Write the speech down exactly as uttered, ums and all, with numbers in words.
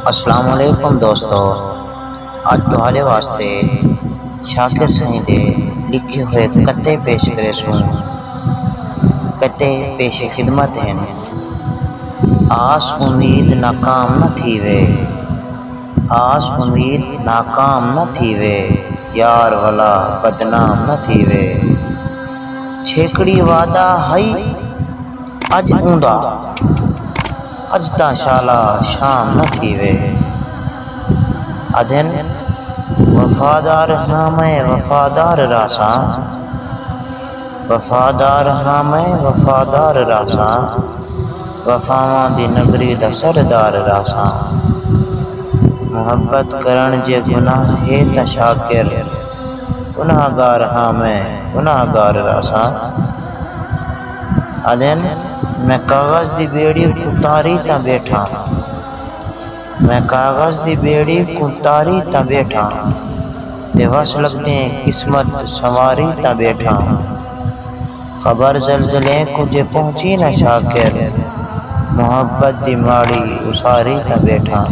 السلام علیکم دوستو، اڄ تہاݙے واسطے شاکر سئیں دے لکھے ہوئے قطعے پیش کریسوں۔ قطعے پیش خدمت ہن۔ آس امید ناکام نہ تھیوے، آس امید ناکام نہ تھیوے، یار ولا بدنام نہ تھیوے۔ چھیکڑی وعدہ ہئی اڄ اوندا، اڄ تاں شالا شام نہ تھیوے۔ ادھن وفادار ہاں میں وفادار رہساں، وفادار ہاں میں وفادار رہساں، وفاواں دی نگری دا سردار رہساں۔ محبت کرݨ جے گناہ ہے تاں شاکر، گناہگار ہاں میں گناہگار رہساں۔ ادھن میں کاغذ دی ٻیڑی کوں تاری تاں ٻیٹھاں، میں کاغذ دی ٻیڑی کوں تاری تاں ٻیٹھاں، تے وس لڳدیں قسمت سنواری تاں ٻیٹھاں۔ خبر زلزلیں کوں جے پہنچی نہ شاکر، محبت دی ماڑی اساری تاں ٻیٹھاں۔